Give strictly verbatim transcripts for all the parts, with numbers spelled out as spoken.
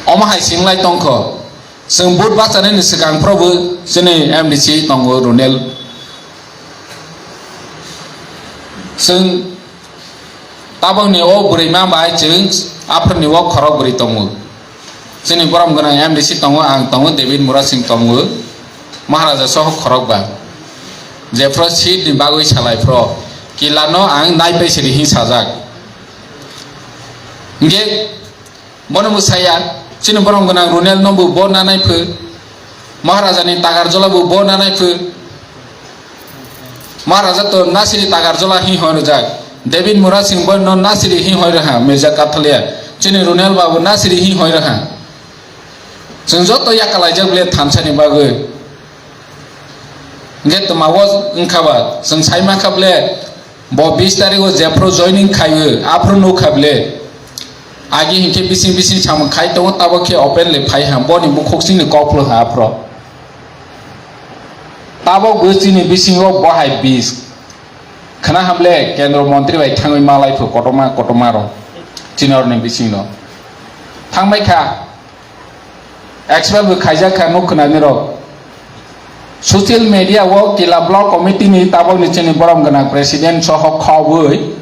Omo hai singlai tongkho. Chwng vote bachanani swkang phrobo chini M D C tongo Runel. Chwng tabokni o bwrwi ma bai chwng aphurni o khorok bwrwi tongo. Chini borom gwnang M D C tongo, ang tongo, David Murasing tongo, Maharaja soho khorok ba. Jephru seat ni bagwi salai phro, kila no ang nai pai siri hin sajak. Hingke bono mwsaya, chini borom gwnang Runel no bo bo nanai phu, Maharaja ni Tagarjola bo bo nanai phu, Maharaja to nasiri Tagarjola hi hoi rwjak, David Murasing bo no nasiri hi hoi rwha, Mirza Kathalia, chini Runel babu nasiri hi hoi rwha. Chwng joto yakalaijak bile thansa ni bagwi. Hingke twma o wngkha ba, chwng sai mankha bile, bo bis tarikh o jephru joining khaiwi, aphru nukha bile. Agi hinkhe bising bising samung khai tongo, tabok khe openly phai ha, boni bukhuk chini kok phlu ha aphro. Tabok bo chini bisingo bo hai bis. Khna hamle kendro montri bai thangwi malai phu kotorma kotorma rok chini oroni bisingno. Thangbai kha. Expel bo khaijak kha nuk khwnani rok. Social media o Kila Block Committee ni tabok ni chini borom gwnang president soho khobwi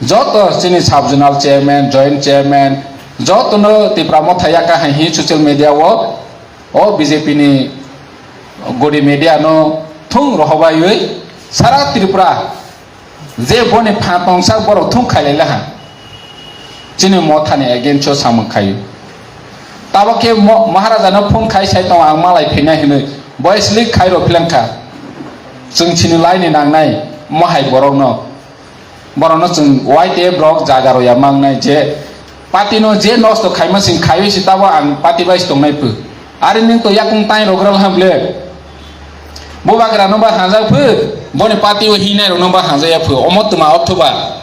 joto chini sub zonal chairman, joint chairman joto no Tipra Motha yaka hai hi social media o, o B J P ni godi media no thung rohobaiwi sara Tripura je boni pha tongsa borok thung khailai laha. Chini Mothani against o samung khai. Tabok khe Mo-, Maharaja no phone khai sai tong ang malai phinai hinwi. Bo slik khai rw philang kha. Chwng chini lai ni nangnai mo hai borok no. Borok no chwng Y T F rok jaga rw ya mangnai je party no je nosto khaima sing khaiwi si tabo ang party bai si tongnai phu. Ari nwng to yakung tai rw gra ham le. Bubagra no ba hanjak phu, boni party o hinai rok no ba hanjak ya phu. Omo twma othoba.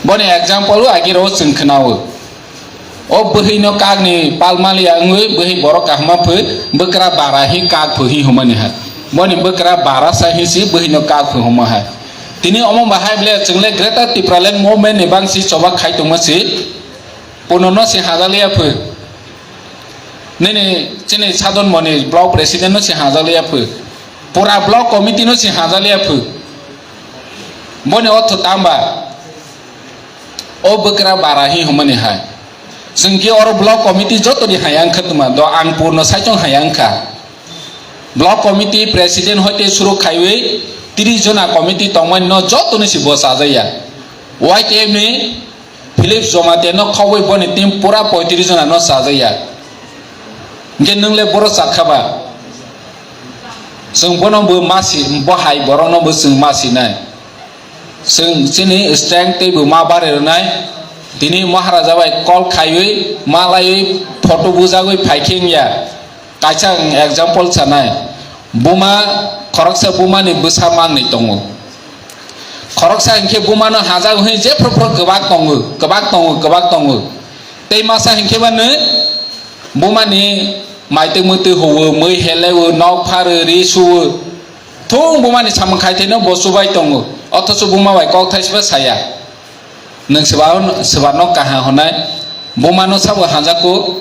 Boni example o agi rok chwng khwnao. O bwhwi no kak ni pal maliya wngwi bwhwi borok kaham ma phu, bwkra bara hi kak phu hi hwnmani hai. Boni bwkra bara sa hi si bwhwi no kak phu hwnma hai. Tini omo bahai ble chwng le Greater Tipraland Movement ni bang si choba khai tongma si. Puno no si hajaliya phu. Nini chini Sadon Moni block president no si hajaliya phu. Pura block committee no si hajaliya phu. Boni otho tamba. O bwkra bara hi hwnmani hai. Chwng ki oro block committee joto ni hai ang kha tuma do ang purno saichung hai ang kha. Block committee president hoite suru khaiwi tris jona committee tongmani no joto ni si bo sajaya. Y T F ni Philip Jamatia no khogwi boni team pura poitris jona no sajaya. Hingke nwng le boro chakha ba? Chwng bono bo masi, bo hai borok no bo chwng masinai. Chwng chini strength tei bo ma bare rwnai. Tini Maharaja bai call khaiwi, ma laiwi, photo bujagwi phai khe wngya. Kaisa ang example sanai, buma, khoroksa bumani bwsa manwi tongo. Khoroksa hinkhe bumano hajak hwnwi jephru phru kwbak tongo, kwbak tongo, kwbak tongo. Tei masa hinkhe bano bumani maitwi mwtwi huo, mwi helewo, nok pharo, ri suo. Thung bumani samung khaitheno bo chubai tongo. Othocho buma bai kok thaisba saya. Nwng swbano, swbano kaham hwnai, bumano sabo hanjako.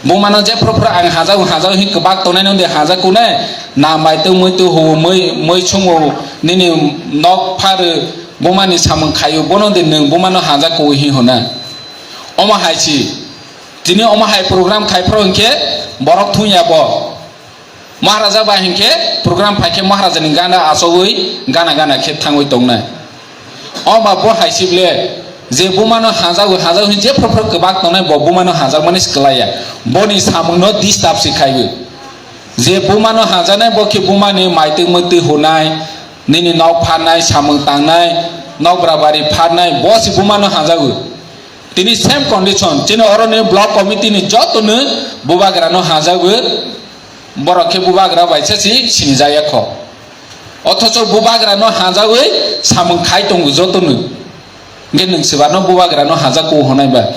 Bumano jephru phru ang hanjago, hanjago hin kwbak tongnai nung de hanjako nai. Na maitwi muitwi huo, mui, mui sungo, nini nok pharo, bumani samung khaio, bono de nwng bumano hanjako hin hwnai. Omo hai si, tini omo hai program khai phro hinkhe borok thung ya bo. Maharaja bai hinkhe program phaikhe Maharaja ni gana achogwi gana gana khe thangwi tongnai. Oba bo hai si ble je bumano hanjago hanjago hin jephru phru kwbak tongnai bo bumano hanjakmani swkhlaiya. Boni samungno disturb se khaiwi. Je bumano hanjaknai bo khe bumani maitwi mwtwi hunai, nini nok pharnai, samung tangnai, nok brabari pharnai, bo se bumano hanjago. Tini same condition, chini oroni block committee ni jotono bubagrano hanjago. Borok khe bubagra bai se si sinijak ya kho. Othocho bubagra no hanjagwi samung khai tongo jotono. Hingke nwng swbano bubagra no hanjak ko hwnai ba.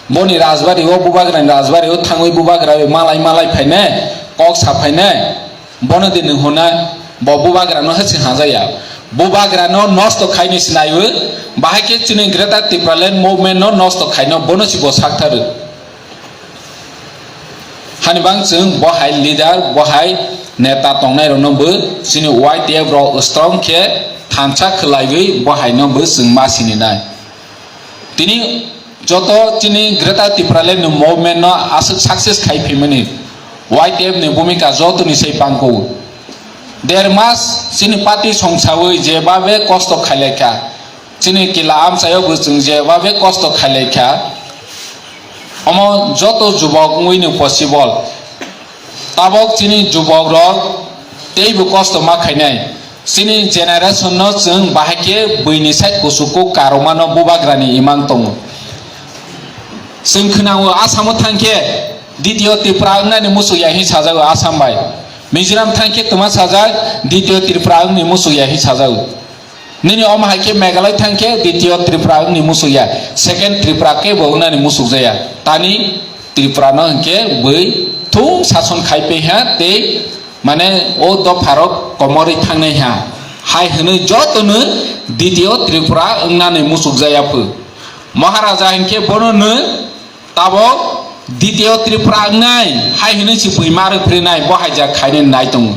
Boni rajbari o bubagra ni rajbari o thangwi bubagra bai malai malai phainai, kok sa phainai. Bono de nwng hwnai bo bubagra no hasi hanjak ya. Bubagra no nosto khaini sinaiwi, bahai khe chini Greater Tipraland movement no nosto khaino bono si bo saktharo. Hani bang chwng bohai leader, bohai neta tongnai rokno bo chini Y T F rok strong khe thansa khwlaiwi bohai no bo chwng ma sininai. Tini joto chini Greater Tipraland ni movement no aswk success khai phimani Y T F ni bhumika joto ni sei pangko. Der mas chini party songsawi jebabe kosto khailaikha. Chini kila amchaio bo chwng jebabe kosto khailaikha. Omo joto jubok wngwi ni possible. Tabok chini jubok rok teibo kosto ma khainai. Chini generation no chwng bahai khe buini side kuchugo karoma no bubagra ni imang tongo. Chwng khwnao Assam o thang khe Ditio Tripura wngnani muchuk ya hin sajago Assam bai. Mizoram thang khe twma sajak Ditio Tripura wngni muchuk ya hin sajago. Nini omo hai khe Meghalaya thang khe Ditio Tripura wngni muchuk ya, second Tripura khe bo wngnani muchuk jaya. Tani Tripura no hwnkhe bui thung sason khai pe ha tei mane o dopharok komorwi thangnai ha. Hai hwnwi jotono Ditio Tripura wngnani muchuk jaya phu. Maharaja hwnkhe bono no Tabok Ditio Tripura wngnai hai hwnwi si bui ma rwphrinai bo haijak khainani nai tongo.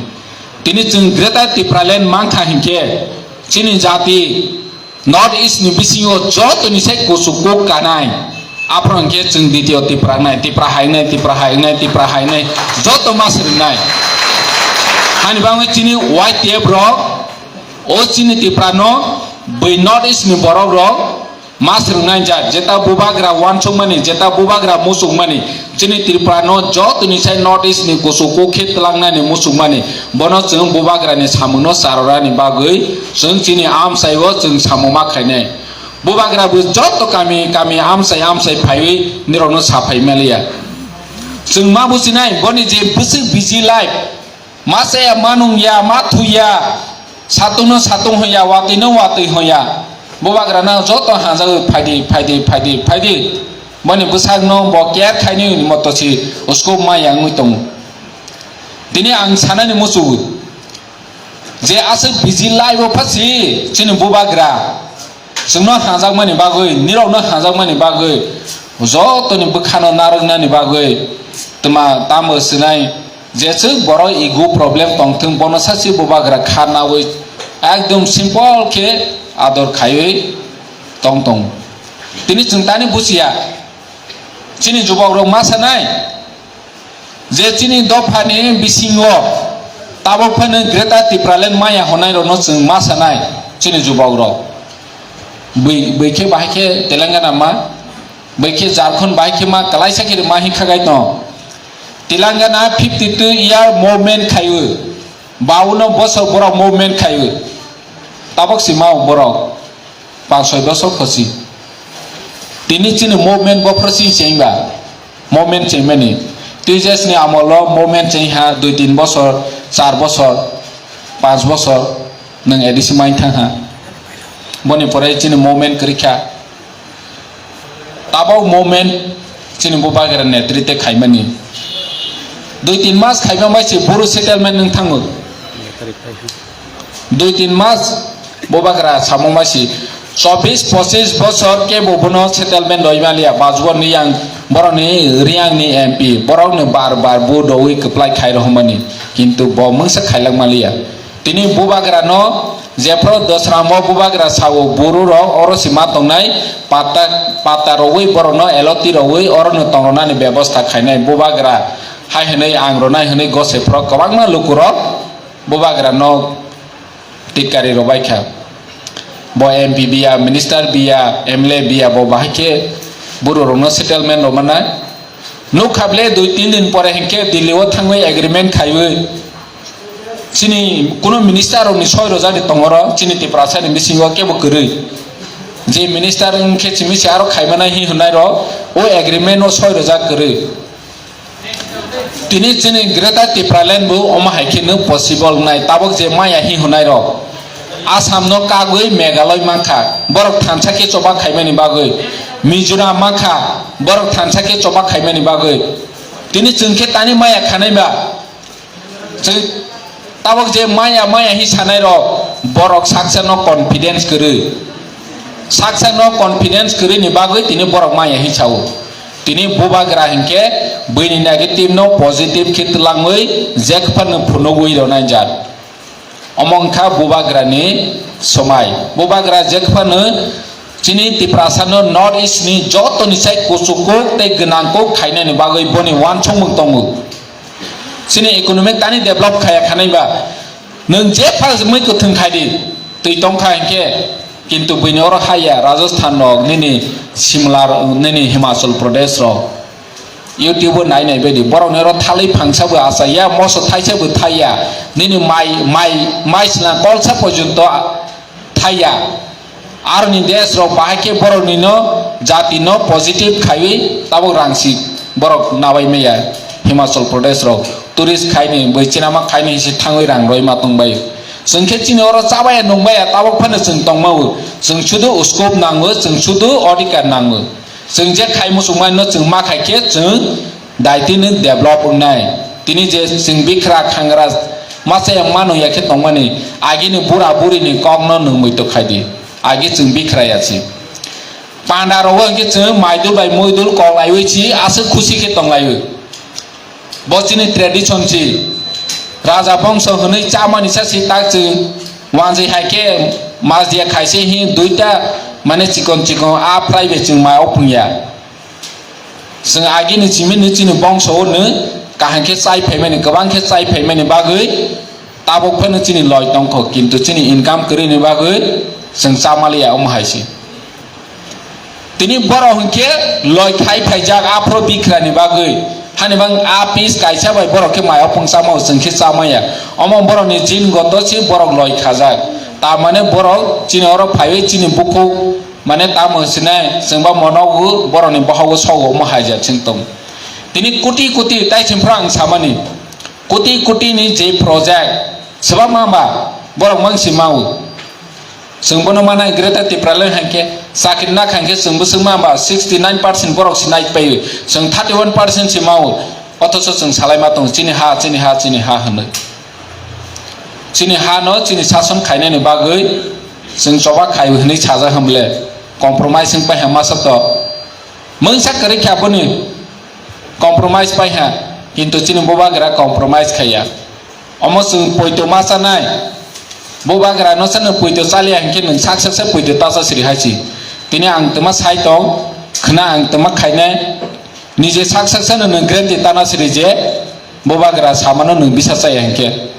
Tini chwng Greater Tipraland mankha hinkhe chini jati North East ni bisingo jotoni sai kuchuk kuk kanai. Aphuru hinkhe chwng Ditio Tripura wngnai, Tripura hai wngnai, Tripura hai wngnai, Tripura hai wngnai joto ma swrwngnai. Hani bagwi chini Y T F rok o chini Tripura no bui North East ni borok rok Ma swrwngnai jat, jeta bubagra uansukmani, jeta bubagra muchukmani, chini Tripura no jotoni sai North East ni kuchuk kuk khe twlangnani muchukmani, bono chwng bubagra ni samung no charorani bagwi chwng chini amchai o chwng samung ma khainai. Bubagra bo joto kami kami amchai amchai phaiwi nirok no sa phai maliya. Chwng ma bujinai boni je bwswk busy life, Ma chaya, ma nungya, ma thuya, satung no satung hoya, watwi no watwi hoya. Bubagra no joto hanjagwi phaidi, phaidi, phaidi, phaidi. Boni bwsak no bo care khaini hwnwi moto si uskok ma yangwi tongo. Tini ang sanani muchungo je aswk busy life o pha si chini bubagra. Chwngno hamjakmani bagwi, nirokno hamjakmani bagwi, jotoni bwkhano narwknani bagwi twma tamo swnai, jeswk borok ego problem tongthwng, bono sachi bubagra kha nawi ekdom simple khe ador khaiwi tong tongo. Tini chwng tani buchiya, chini jubokrok ma sanai, je chini dophani bisingo tabok phano Greater Tipraland maya hwnnairokno chwng ma sanai chini jubokrok. Bwi, bwi khe bahai khe Telangana ma, bwi khe Jharkhand bahai khe ma, kwlaisa khe ma hinkha gai tong. Telangana fifty two year movement khaiwi, bauno bosor borok movement khaiwi. Tabok si mao borok. Panch soi bosor khosi. Tini chini movement bophro si chengba. Movement chengmani. Twijasni amolo movement chengha dui tin bosor, char bosor, panch bosor, nwng A D C mai thangha. Boni pore chini movement kwrwikha. Tabok movement chini bubagra netrite khaimani. Dui tin mas khaiba bai se boro settlement nwng thango. Dui tin mas bubagra samung bai si chobbish pochish bosor kebo bono settlement roi maliya, Bajwani yang borokni Riangni M P, borokno bar bar bu dowi kwplai khai rohormani, kintu bo mungsa khailak maliya. Tini bubagra no jephru dosramo bubagra sao buru rok oro si ma tongnai pata, pata rogwi borokno eloti rogwi orono tongronani bebosta khainai bubagra hai hwnwi ang ronai hwnwi gose phro kwbangma lukurok bubagra no titkari rwbaikha. Bo M P biya, minister biya, M L A biya, bo bahai khe buru rokno settlement rwmana. Nukha ble dui tin din pore hinkhe Delhi o thangwi agreement khaiwi. Chini kunu minister rokni soi rojak ni tongoro chini Tiprasa ni bisingo kebo kwrwi. Je minister wngkhe chimi se aro khaimana hi hwnai rok o agreement o soi rojak kwrwi. Tini chini Greater Tipraland bo omo hai khe no possible wngnai, tabok je maya hi hwnai rok. Assam no kagwi Meghalaya mankha, borok thansa khe choba khaimani bagwi, Mizoram mankha, borok thansa khe choba khaimani bagwi. Tini chwng khe tani maya khanai ba? Chwng Tabok je maya maya hi sanai rok, borok saksa no confidence kwrwi. Saksa no confidence kwrwi ni bagwi tini borok maya hi sao. Tini bubagra hinkhe bwini negative no positive khe twlangwi jekphano phunugwi rwnai jat. Omo wngkha bubagra ni somai. Bubagra jekphano chini Tiprasa no North East ni joto ni sai kuchuk kuk tei gwnang kuk khainani bagwi boni wansukmung tongo. Chini economic tani develop khaya khanai ba. Nwng je pha mui kwthwng khai di, twi tong kha hinkhe, kintu buini oro haya, Rajasthan rok, nini Simla rok, nini Himachal Pradesh rok, YouTube o nai nai baidi, borok ni oro thalwi phangsa bo achaiya, moso thaisa bo thaiya, nini mai, mai, mai sla kolsa porjonto thaiya. Aroni desh rok bahai khe borok ni no jati no positive khaiwi tabok rang si borok nabai maya. Himachal Pradesh rok tourist khaini bwi chinama khaini hinsi thangwi rang roi ma tongbai. Chwng khe chini oro chabaya nungbaya tabok phano chwng tongmao. Chwng sudu scope nango, chwng sudu odhikar nango. Chwng je khai muchungmani no chwng ma khai khe chwng daitino develop wngnai. Tini je chwng bikhra khangra masa yang mano ya khe tongmani agini bura buri ni kok no nungmui to khai di. Agi chwng bikhra ya si. Panda rogo hwnkhe chwng maidul bai muidul kok laiwi si aswk khusi khe tong laiwi. Bo chini tradition si. Raja bongso hwnwi chamani sa si tak chwng wanjwi hai khe mas dia khaise hi duita mane chikon chikon a prai bai chwng ma opung ya. Chwng agini chimino chini bongso o nw kaham khe chai phaimani, kwbang khe chai phaimani bagwi tabok phano chini loi tongkho, kintu chini income kwrwini bagwi chwng chamaliya omo hai se. Tini borok hwnkhe loi khai phaijak aphro bikrani bagwi, hani bang a piece kaisa bai borok khe mai opung chamao, chwng khe chamaya. Omo borokni jin goto se borok loi khajak. Tamane borok chini oro phaiwi chini bukhuk Mane tamo hinsinai chwngba monogo borokni bohogo sogo omo haija chwng tong. Tini koti koti tai chwngphra ang samani. Koti koti ni je project swbangma ba borok mangsi mao. Chwng bono manai Greater Tipraland hai khe chakri nak hai khe chwng bwswk ma ba sixty nine percent borok si nai pai. Chwng thirty one percent si mao. Othocho chwng salai ma tong chini ha, chini ha, chini ha hwnwi. Chini ha no chini sason khainani bagwi chwng choba khai hwnwi sajak hwnle compromise wng pai ha masa to. Mungsa kwrwi kha boni compromise pai ha, kintu chini bubagra compromise khaiya. Omo chwng poito ma chanai. Bubagra no chwng poito chaliya hinkhe nwng sak sak se poito tasa siri hai si. Tini ang twma sai tong, khna ang twma khainai. Nije sak sak se nwng guarantee tana siri je bubagra samano nwng bisa chaya hinkhe.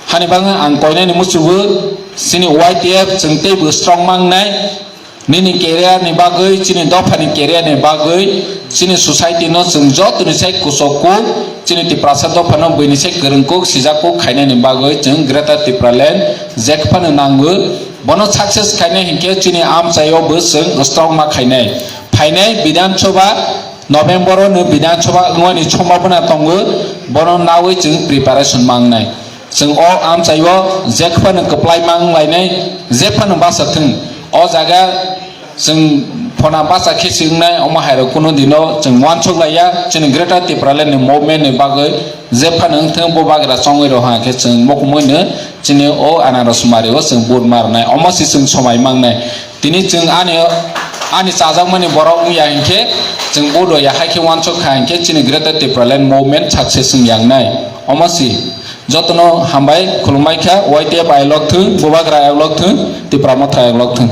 Hani bagwi ang koinani muchugo chini Y T F chwng teibo strong mangnai. Nini career ni bagwi, chini dopha ni career ni bagwi, chini society no chwng joto ni sai kuchuk kuk, chini Tiprasa dopha no buini sai kwrwng kuk, sijak kuk khainani bagwi chwng Greater Tipraland jekphano nango. Bono success khainai hinkhe chini amchaio bo chwng strong ma khainai. Phainai Bidhan Sabha November o no Bidhan Sabha wngmani sombhabona tongo, bono nawi chwng preparation mangnai. Chwng o amchaio jephano kwplai manglainai, jephano basa thwng. O jaga chwng phona basa khe si wngnai, omo hai rok kuno dino chwng uansuk laiya, chini Greater Tipraland ni movement ni bagwi jephano wngthwng bo bagra chongwi rok ha khe chwng mokumui no chini o anaros mari o chwng vote ma rwnai, omo si chwng somai mangnai. Tini chwng ani, ani chajakmani borok wngya hinkhe, chwng bodo ya hai khe uansuk kha hinkhe chini Greater Tipraland movement success wngya wngnai. Omo si jotono hambai khulumbai kha, Y T F ayok thung, Bubagra ayok thung, Tipra Motha ayok thung.